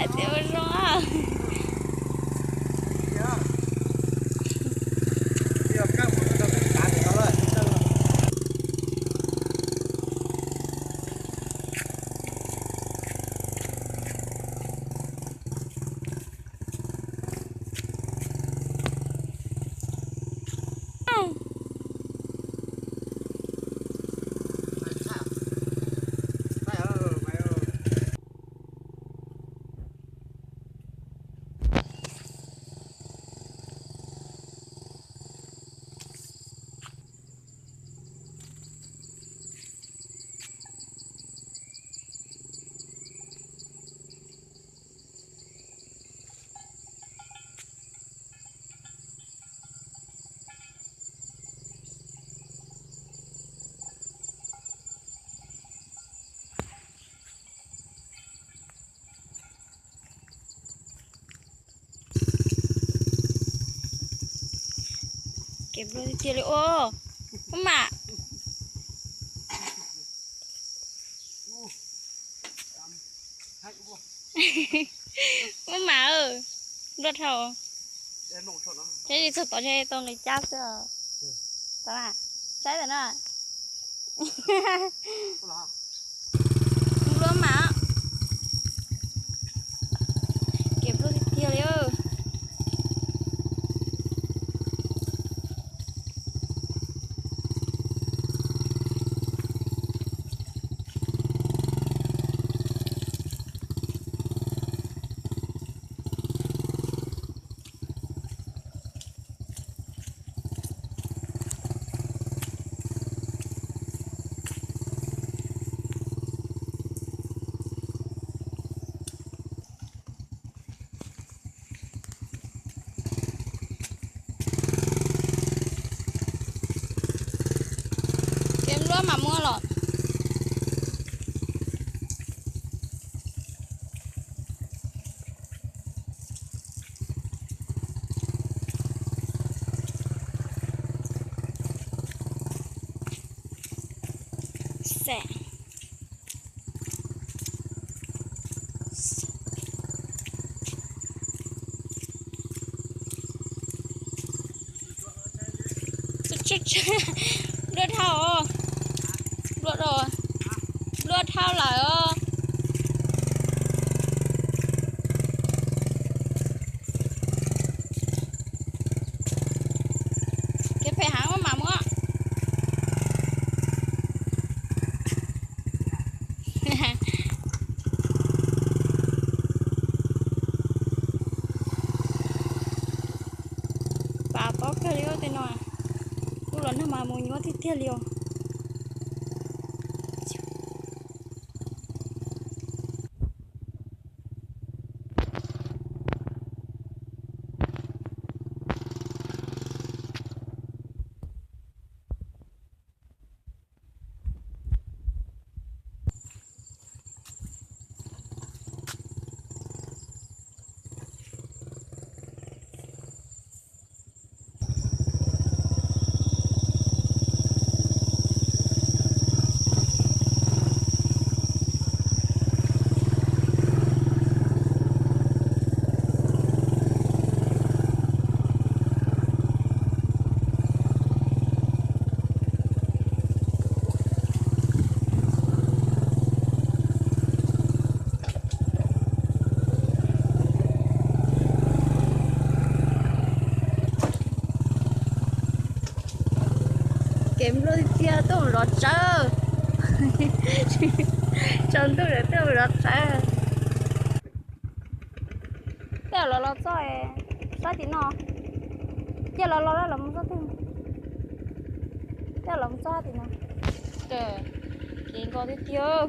Tias ua zoo. Kev nplua tiag tiag li os. Muab mam. Muab mam. Nplua dhau. Saib txog tod tau nqis cab xwb. Saib tam no. Nplua mam. Kev nplua tiag tiag li. Kev nplua mam muab los. Nplua dhau, nplua dhau, nplua dhau lawm os. Kev phem heev, mam muab. Pam pob kawg li tej no, kuj los nag mas mus nyuaj tiag tiag li os. Kev nplua tiag tiag, tuaj mus zov tsawb. Tsaus ntuj lawm tuaj mus zov tsawb. Tej zaum los los txog sab tim no. Cia los los los mus txog twg. Tej zaum los mus txog tim no. Kev nkos tiag tiag.